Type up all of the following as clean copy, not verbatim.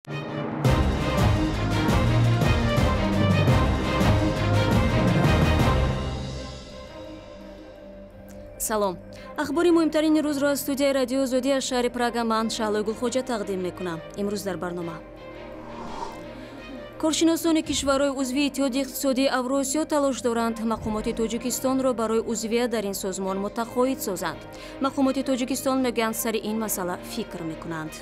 Салом. Ахбори муҳимтарини рӯзро аз студияи Радиои Озодӣ аз шаҳри Прага ман Шаҳлои Гулхоҷа тақдим мекунам. Имрӯз дар барнома. Коршиносони кишварҳои узви Иттиҳоди иқтисодии Авросиё талош доранд мақомоти Тоҷикистонро барои узвият дар ин созмон мутақоид созанд. Мақомоти Тоҷикистон мегӯянд, сари ин масъала фикр мекунанд.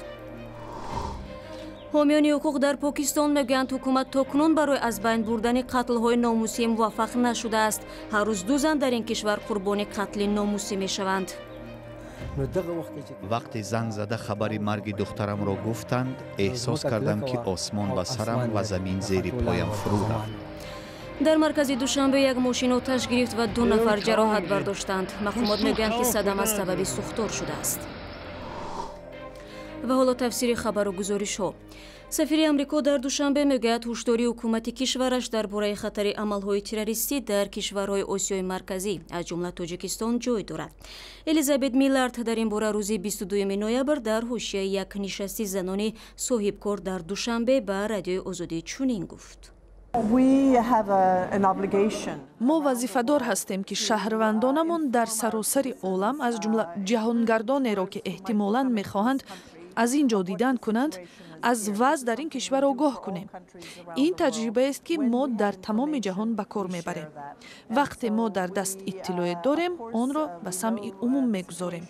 Ҳомиёни ҳуқуқ дар Покистон мегӯянд, ҳукумат то кунун барои аз байн бурдани қатлҳои номусӣ муваффақ нашудааст. Ҳар рӯз ду зан дар ин кишвар қурбони қатли номусӣ мешаванд. Вақте занг зада хабари марги духтарамро гуфтанд, эҳсос кардам, ки осмон ба сарам ва замин зери поям фурӯ рафт. Дар маркази Душанбе як мошин оташ гирифт ва ду нафар ҷароҳат бардоштанд. Мақомот мегӯянд, ки садама аз сабаби сӯхтор шудааст. Ва ҳоло тафсири хабару гузоришҳо. Сафири Амрико дар Душанбе мегӯяд, ҳушдории ҳукумати кишвараш дар бораи хатари амалҳои террористӣ дар кишварҳои Осиёи Марказӣ, аз ҷумла Тоҷикистон, ҷой дорад. Элизабет Миллард дар ин бора рӯзи 22 ноябр дар ҳошияи як нишасти занони соҳибкор дар Душанбе ба Радиои Озодӣ чунин гуфт. Мо вазифадор ҳастем, ки шаҳрвандонамон дар саросари олам, аз ҷумла ҷаҳонгардонеро, ки эҳтимолан мехоҳанд аз ин ҷо дидан кунанд, аз вазъ дар ин кишвар огоҳ кунем. Ин таҷрибаест, ки мо дар тамоми ҷаҳон ба кор мебарем. Вақте мо дар даст иттилоет дорем, онро ба самъи умум мегузорем.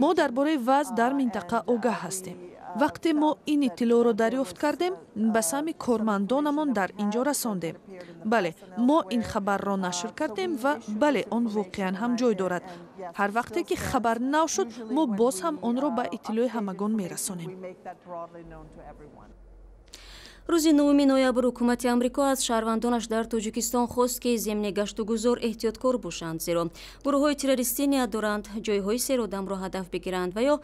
Мо дар бораи вазъ дар минтақа огаҳ ҳастем. Вақте мо ин иттилоъро дарёфт кардем, ба самъи кормандонамон дар ин ҷо расондем. Бале, мо ин хабарро нашр кардем ва бале, он воқеан ҳам ҷой дорад. Ҳар вақте ки хабар нав шуд, мо боз ҳам онро ба иттилои ҳамагон мерасонем. Рӯзи 9 ноябр ҳукумати Амрико аз шаҳрвандонаш дар Тоҷикистон хост, ки зимни гаштугузор эҳтиёткор бошанд, зеро гурӯҳҳои террористӣ ният доранд ҷойҳои серодамро ҳадаф бигиранд ва ё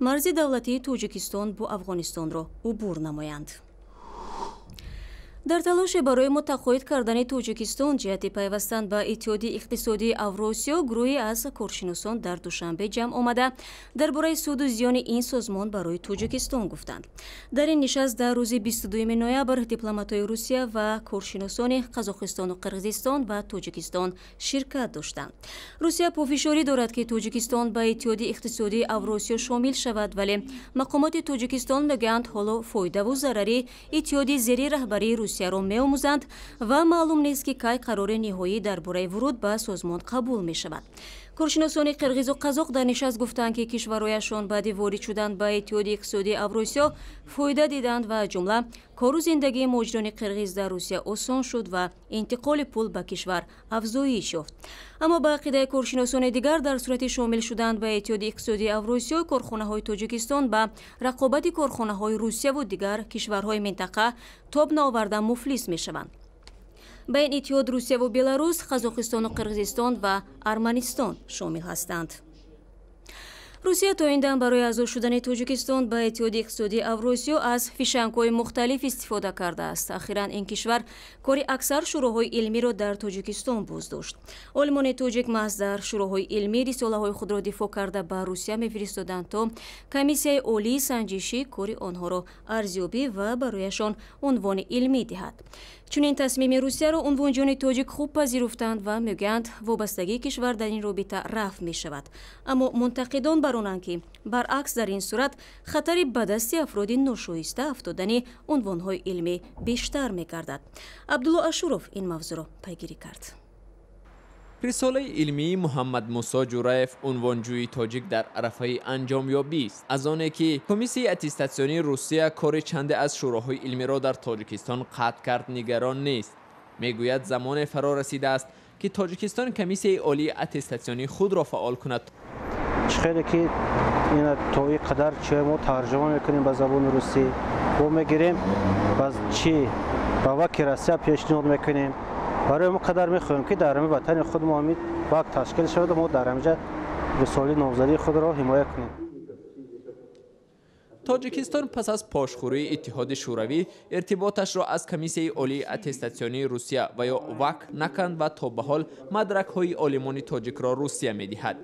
марзи давлатии Тоҷикистон бо Афғонистонро убур намоянд. Дар талоше барои мутақоид кардани Тоҷикистон ҷиҳати пайвастан ба Иттиҳоди иқтисодии Авросиё, гурӯҳе аз коршиносон дар Душанбе ҷамъ омада, дар бораи суду зиёни ин созмон барои Тоҷикистон гуфтанд. Дар ин нишаст дар рӯзи 22 ноябр дипломатҳои Русия ва коршиносони Қазоқистону Қирғизистон ва Тоҷикистон ширкат доштанд. Русия пофишорӣ дорад, ки Тоҷикистон ба Иттиҳоди иқтисодии Авросиё шомил шавад, вале мақомоти Тоҷикистон мегӯянд, ҳоло фоидаву зарари иттиҳоди зери раҳбарии Русияро меомӯзанд ва маълум нест, ки кай қарори ниҳоӣ дар бораи вуруд ба созмон қабул мешавад. Коршиносони қирғизу қазоқ дар нишаст гуфтанд, ки кишварҳояшон баъди ворид шудан ба Иттиҳоди иқтисодии Авросиё фоида диданд ва аз ҷумла кору зиндагии муҳоҷирони қирғиз дар Русия осон шуд ва интиқоли пул ба кишвар афзоиш ёфт. Аммо ба ақидаи коршиносони дигар, дар сурати шомил шудан ба Иттиҳоди иқтисодии Авросиё, корхонаҳои Тоҷикистон ба рақобати корхонаҳои Русияву дигар кишварҳои минтақа тоб наоварда муфлис мешаванд. Ба ин иттиҳод Русияву Беларус, Қазоқистону Қирғизистон ва Арманистон шомил ҳастанд. Русия то ин дам барои аъзо шудани Тоҷикистон ба Иттиҳоди иқтисодии Авросиё аз фишангҳои мухталиф истифода кардааст. Ахиран ин кишвар кори аксар шӯроҳои илмиро дар Тоҷикистон боздошт. Олимони тоҷик маҳз дар шӯроҳои илмӣ рисолаҳои худро дифоъ карда, ба Русия мефиристоданд, то Комиссияи олии санҷишӣ кори онҳоро арзёбӣ ва барояшон унвони илмӣ диҳад. Чунин тасмими Русияро унвонҷӯёни тоҷик хуб пазируфтанд ва мегӯянд, вобастагии кишвар дар ин робита рафъ мешавад. Аммо мунтақидон бар онанд, ки баръакс, дар ин сурат хатари ба дасти афроди ношоиста афтодани унвонҳои илмӣ бештар мегардад. Абдулло Ашуров ин мавзӯъро пайгирӣ кард. Рисолаи илмии Муҳаммадмусо Ҷураев, унвонҷӯи тоҷик, дар арафаи анҷомёбист. Аз оне ки Комиссияи аттестатсионии Русия кори чанде аз шӯроҳои илмиро дар Тоҷикистон қатъ кард, нигарон нест. Мегӯяд, замоне фаро расидааст, ки Тоҷикистон Комиссияи олии аттестатсионии худро фаъол кунад. Чӣ хеле ки ина то ин қадар чи мо тарҷума мекунем ба забони русӣ, бо мегирем ба чи ба ВАКи Россия пешниҳод мекунем. Барои мо қадар мехоҳем, ки дар ҳамин ватани худ мо ҳамин ВАК ташкил шавад, мо дар ҳаминҷа рисолаи номзадии худро ҳимоя кунем. Тоҷикистон пас аз пошхӯрии Иттиҳоди Шӯравӣ иртиботашро аз Комиссияи олии аттестатсионии Русия ва ё ВАК наканд ва то ба ҳол мадракҳои олимони тоҷикро Русия медиҳад.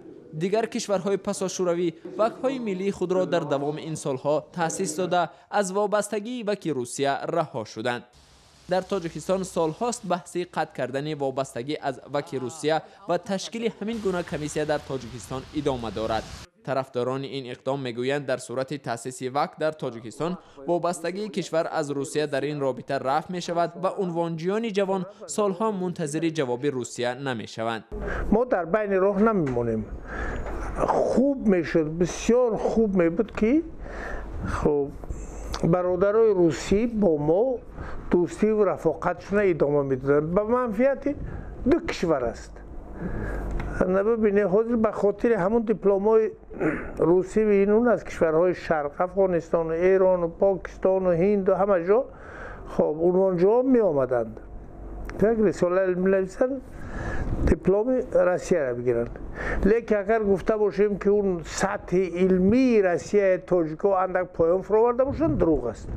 Дигар кишварҳои пасошӯравӣ ВАКҳои миллии худро дар давоми ин солҳо таъсис дода, аз вобастагии ВАКи Русия раҳо шуданд. Дар Тоҷикистон солҳост баҳси қатъ кардани вобастагӣ аз ВАКи Русия ва ташкили ҳамин гуна комиссия дар Тоҷикистон идома дорад. Тарафдорони ин иқдом мегӯянд, дар сурати таъсиси ВАК дар Тоҷикистон вобастагии кишвар аз Русия дар ин робита рафъ мешавад ва унвонҷиёни ҷавон солҳо мунтазири ҷавоби Русия намешаванд. Мо дар байни роҳ намемонем. Хуб мешуд, бисёр хуб мебуд, ки хуб бародарои русӣ бо мо дӯстиву рафоқатшона идома медоданд. Ба манфиати ду кишвар аст. Бибинед, ҳозир ба хотири ҳамун дипломҳои русиву инун аз кишварҳои шарқ, Афғонистону Эрону Покистону Ҳинду ҳама ҷо хоб унвонҷӯҳо меомаданд, як рисола менависанд, дипломи Россияро бигиранд. Лекин агар гуфта бошем, ки он сатҳи илмии Россияи тоҷико андак поён фуроварда бошанд, дурӯғ аст.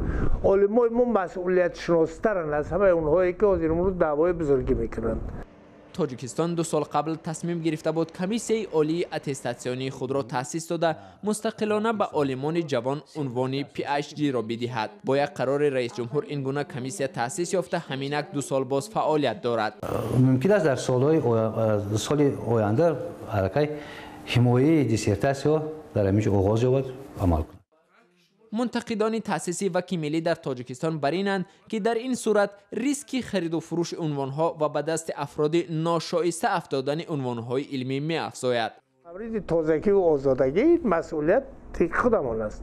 Олимои мо масъулиятшиностаранд аз ҳамаи онҳое, ки ҳозир имрӯз даъвои бузургӣ мекунанд. Тоҷикистон 2 сол қабл тасмим гирифта буд комиссияи олии аттестатсионии худро таъсис дода, мустақилона ба олимони ҷавон унвони PhD-ро бидиҳад. Бо як қарори раисҷумҳур ин гуна комиссия таъсис ёфта, ҳаминак 2 сол боз фаъолият дорад. Мумкин аст, дар соли оянда аллакай ҳимояи диссертатсия дар ҳамин ҷо оғоз ёбад, амал кунад. Мунтақидони таъсиси ВАКи миллӣ дар Тоҷикистон бар инанд, ки дар ин сурат риски хариду фурӯши унвонҳо ва ба дасти афроди ношоиста афтодани унвонҳои илмӣ меафзояд. Мавриди тозагиву озодагӣ масъулияти худамон аст.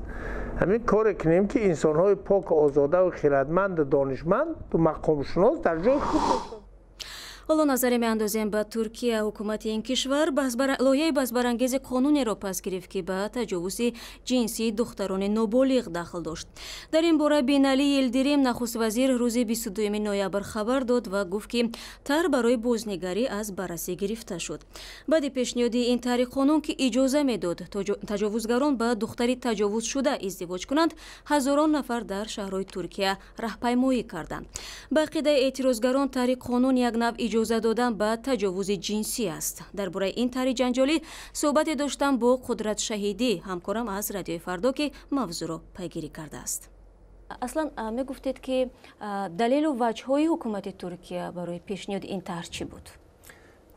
Ҳамин коре кунем, ки инсонҳои поку озодаву хирадманду донишманду мақомшунос дар ҷои худ бошанд. Ҳоло назаре меандозем ба Туркия. Ҳукумати ин кишвар лоиҳаи баҳсбарангези қонунеро пас гирифт, ки ба таҷовузи ҷинсии духтарони ноболиғ дахл дошт. Дар ин бора Бинали Йилдирим, нахуствазир, рӯзи 22 ноябр хабар дод ва гуфт, ки тарҳ барои бознигарӣ аз баррасӣ гирифта шуд. Баъди пешниҳоди ин тарҳи қонун, ки иҷоза медод таҷовузгарон ба духтари таҷовузшуда издивоҷ кунанд, ҳазорон нафар дар шаҳрҳои Туркия раҳпаймоӣ карданд. Ба ақидаи эътирозгарон, тарҳи қонун як навъ иҷоза додан ба таҷовузи ҷинсӣ аст. Дар бораи ин тарҳи ҷанҷолӣ суҳбате доштам бо Қудрат Шаҳидӣ, ҳамкорам аз Радиои Фардо, ки мавзӯъро пайгирӣ кардааст. Аслан, мегуфтед, ки далелу ваҷҳҳои ҳукумати Туркия барои пешниҳоди ин тарҳ чӣ буд?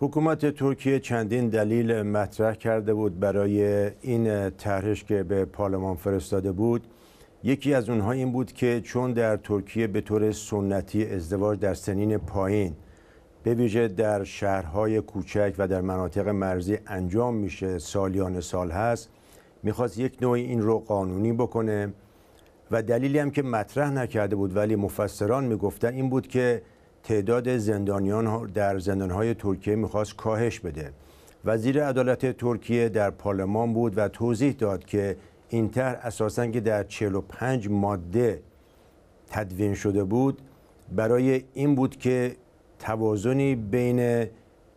حکومت ترکیه چندین دلیل مطرح کرده بود برای این طرحش که به پارلمان فرستاده بود. یکی از اونها این بود که چون در ترکیه به طور سنتی ازدواج در سنین پایین، به ویژه در شهرهای کوچک و در مناطق مرزی انجام میشه، سالیان سال هست، میخواست یک نوعی این رو قانونی بکنه. و دلیلی هم که مطرح نکرده بود ولی مفسران میگفتن این بود که تعداد زندانیان در زندانهای ترکیه میخواست کاهش بده. وزیر عدالت ترکیه در پارلمان بود و توضیح داد که این طرح اساساً که در 45 ماده تدوین شده بود، برای این بود که توازنی بین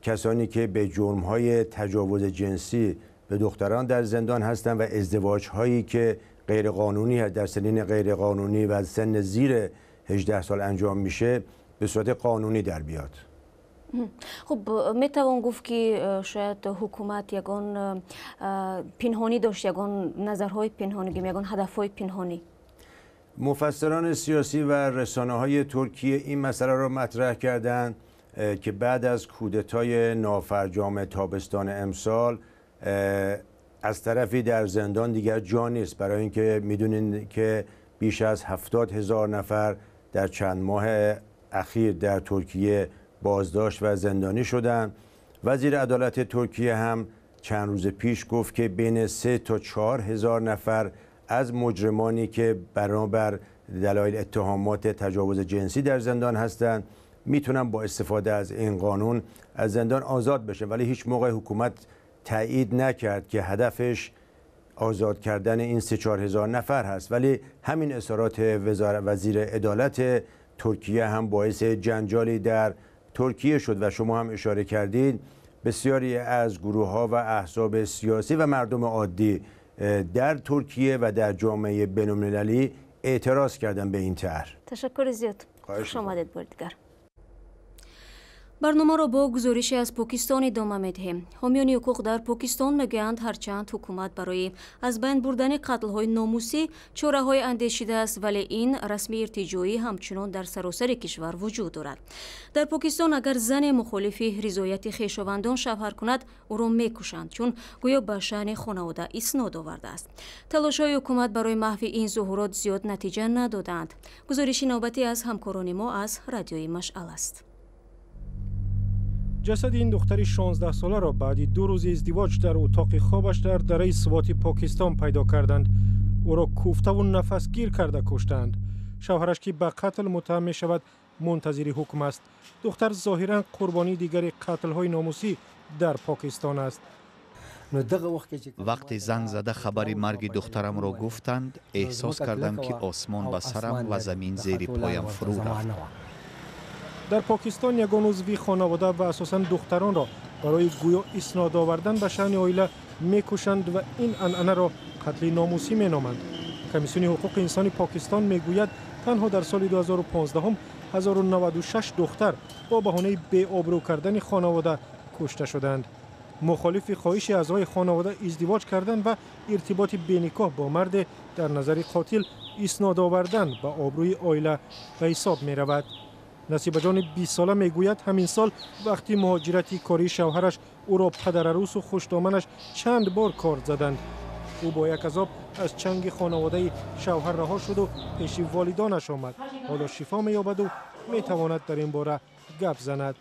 کسانی که به جرم‌های تجاوز جنسی به دختران در زندان هستند و ازدواج‌هایی که غیرقانونی در سنین غیرقانونی و سن زیر 18 سال انجام میشه، به صورت قانونی در بیاد. خب، میتوان گفت که شاید حکومت یگان پنهانی داشت، یگان نظرهای پنهانی، یگان هدفهای پنهانی؟ مفسران سیاسی و رسانه های ترکیه این مسئله را مطرح کردند که بعد از کودتای نافرجام تابستان امسال، از طرفی در زندان دیگر جا نیست، برای اینکه میدونین که بیش از 70,000 نفر در چند ماه اخیر در ترکیه بازداشت و زندانی شدند. وزیر عدالت ترکیه هم چند روز پیش گفت که بین 3 تا 4 هزار نفر از مجرمانی که بنابر دلایل اتهامات تجاوز جنسی در زندان هستند، میتونن با استفاده از این قانون از زندان آزاد بشن. ولی هیچ موقع حکومت تایید نکرد که هدفش آزاد کردن این 3-4 هزار نفر هست. ولی همین اظهارات وزیر عدالت ترکیه هم باعث جنجالی در ترکیه شد و شما هم اشاره کردید، بسیاری از گروه ها و احزاب سیاسی و مردم عادی در ترکیه و در جامعه بین‌المللی اعتراض کردن به این طرح. تشکر زیاد. خوش آمدید بار دیگر. Барномаро бо гузорише аз Покистон идома медиҳем. Ҳомиёни ҳуқуқ дар Покистон мегӯянд, ҳарчанд ҳукумат барои аз байн бурдани қатлҳои номусӣ чораҳое андешидааст, вале ин расми иртиҷоӣ ҳамчунон дар саросари кишвар вуҷуд дорад. Дар Покистон агар зане мухолифи ризояти хешовандон шавҳар кунад, ӯро мекушанд, чун гӯё ба шаъни хонавода иснод овардааст. Талошҳои ҳукумат барои маҳви ин зуҳурот зиёд натиҷа надодаанд. Гузориши навбатӣ аз ҳамкорони мо аз радиои Машъал аст. Ҷасади ин духтари 16-соларо баъди 2 рӯзи издивоҷ дар утоқи хобаш дар дараи Свати Покистон пайдо карданд. Ӯро куфтаву нафасгир карда куштанд. Шавҳараш, ки ба қатл муттаҳам мешавад, мунтазири ҳукм аст. Духтар зоҳиран қурбонии дигари қатлҳои номусӣ дар Покистон аст. Вақте занг зада хабари марги духтарамро гуфтанд, эҳсос кардам, ки осмон ба сарам ва замин зери поям фурӯ рафт. Дар Покистон ягон узви хонавода ва асосан духтаронро барои гӯё иснод овардан ба шаъни оила мекушанд ва ин анъанаро қатли номусӣ меноманд. Комиссиони ҳуқуқи инсони Покистон мегӯяд, танҳо дар соли 2015 1096 духтар бо баҳонаи беобрӯ кардани хонавода кушта шуданд. Мухолифи хоҳиши аъзои хонавода издивоҷ кардан ва иртиботи беникоҳ бо марде дар назари қотил иснод овардан ба обрӯи оила ба ҳисоб меравад. Насибаҷони 20-сола мегӯяд, ҳамин сол вақти муҳоҷирати кории шавҳараш ӯро падарарӯсу хушдоманаш чанд бор корд заданд. Ӯ бо як азоб аз чанги хонаводаи шавҳар раҳо шуду пеши волидонаш омад. Ҳоло шифо меёбаду метавонад дар ин бора гап занад.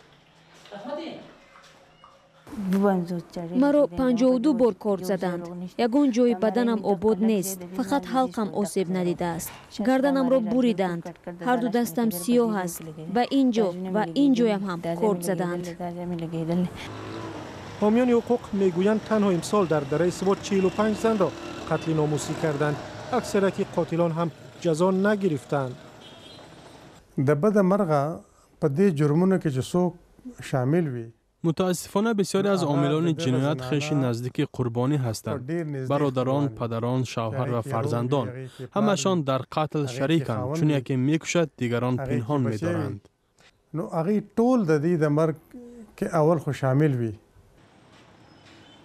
Маро 52 бор корд заданд. Ягон ҷои баданам обод нест, фақат ҳалқам осеб надидааст. Гарданамро буриданд, ҳарду дастам сиёҳ аст. Ба ин ҷо ва ин ҷоям ҳам корд заданд. Ҳомиёни ҳуқуқ мегӯянд, танҳо имсол дар дараи Свот 45 занро қатли номусӣ карданд. Аксарияти қотилон ҳам ҷазо нагирифтанд. د بده مرغه په دې جرمونو کې چې څوک شامل وي. Мутаассифона, бисёре аз омилони ҷиноят хеши наздики қурбонӣ ҳастанд: бародарон, падарон, шавҳар ва фарзандон. Ҳамашон дар қатл шариканд, чун яке мекушад, дигарон пинҳон медоранд. نو هغوی ټول د دې د مرګ کې اول خو شامل وي.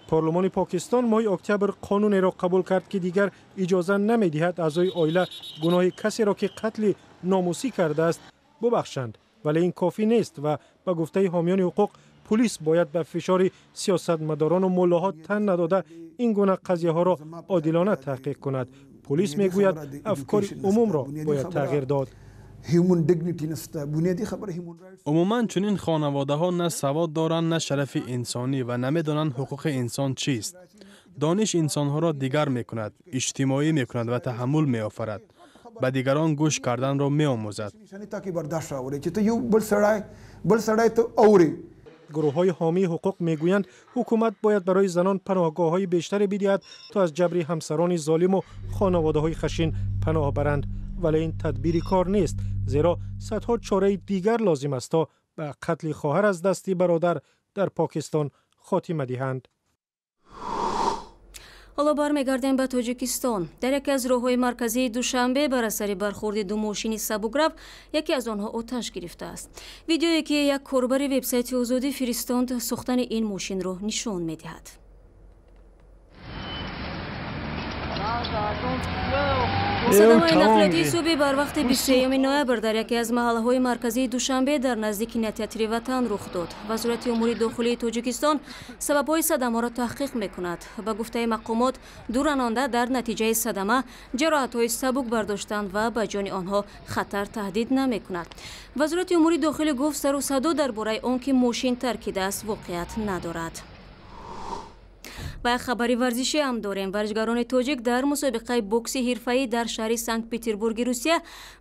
Парлумони Покистон моҳи октябр қонунеро қабул кард, ки дигар иҷоза намедиҳад аъзои оила гуноҳи касеро, ки қатли номусӣ кардааст, бубахшанд. Вале ин кофӣ нест ва ба гуфтаи ҳомиёни ҳуқуқ, пулис бояд ба фишори сиёсатмадорону муллоҳо тан надода, ин гуна қазияҳоро одилона таҳқиқ кунад. Пулис мегӯяд, афкори умумро бояд тағйир дод. Умуман, чунин хонаводаҳо на савод доранд, на шарафи инсонӣ ва намедонанд ҳуқуқи инсон чист. Дониш инсонҳоро дигар мекунад, иҷтимоӣ мекунад ва таҳаммул меофарад, ба дигарон гӯш карданро меомӯзад. Гурӯҳҳои ҳомии ҳуқуқ мегӯянд, ҳукумат бояд барои занон паноҳгоҳҳои бештаре бидиҳад, то аз ҷабри ҳамсарони золиму хонаводаҳои хашин паноҳ баранд. Вале ин тадбири кор нест, зеро садҳо чораи дигар лозим аст, то ба қатли хоҳар аз дасти бародар дар Покистон хотима диҳанд. Ҳоло бармегардем ба Тоҷикистон. Дар яке аз роҳҳои марказии Душанбе бар асари бархӯрди ду мошини сабукрав яке аз онҳо оташ гирифтааст. Видеое, ки як корбари вебсайти Озодӣ фиристонд, сӯхтани ин мошинро нишон медиҳад. Садамаи нақлиётии субҳи барвақти 23 ноябр дар яке аз маҳаллаҳои марказии Душанбе дар назди кинотеатри Ватан рух дод. Вазорати умури дохилии Тоҷикистон сабабҳои садамаро таҳқиқ мекунад. Ба гуфтаи мақомот, ду ронанда дар натиҷаи садама ҷароҳатҳои сабук бардоштанд ва ба ҷони онҳо хатар таҳдид намекунад. Вазорати умури дохилӣ гуфт, сару садо дар бораи он ки мошин таркидааст, воқеият надорад. Ва як хабари варзишӣ ҳам дорем. Варзишгарони тоҷик дар мусобиқаи бокси ҳирфаӣ дар шаҳри Санкт-Петербурги Русия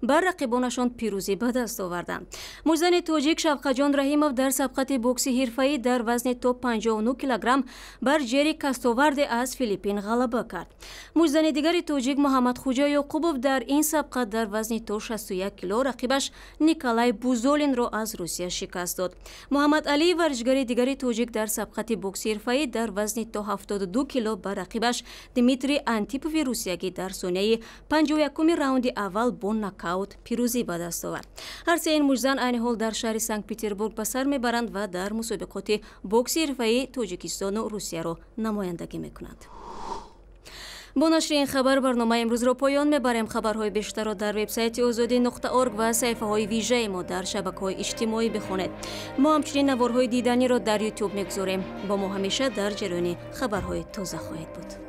бар рақибонашон пирӯзӣ ба даст оварданд. Муштзани тоҷик Шавқатҷон Раҳимов дар сабқати бокси ҳирфаӣ дар вазни то 59 килограмм бар Ҷери Кастоварде аз Филиппин ғалаба кард. Муштзани дигари тоҷик Муҳаммадхуҷа Ёқубов дар ин сабқат дар вазни то 61 кило рақибаш Николай Бузолинро аз Русия шикаст дод. Муҳаммад Алӣ, варзишгари дигари тоҷик, дар сабқати бокси ҳирфаӣ дар вазни то 72 кило ба рақибаш Дмитрий Антипови русиягӣ дар сонияи 51-уми раунди аввал бо нокаут пирӯзӣ ба даст овард. Ҳар се ин муштзан айни ҳол дар шаҳри Санкт-Петербург ба сар мебаранд ва дар мусобиқоти бокси ҳирфаӣ Тоҷикистону Русияро намояндагӣ мекунанд. Бо нашри ин хабар барномаи имрӯзро поён мебарем. Хабарҳои бештарро дар вебсайти озодӣ.орг ва саҳифаҳои вижаи мо дар шабакаҳои иҷтимоӣ бихонед. Мо ҳамчунин наворҳои диданиро дар Ютуб мегузорем. Бо мо ҳамеша дар ҷараёни хабарҳои тоза хоҳед буд.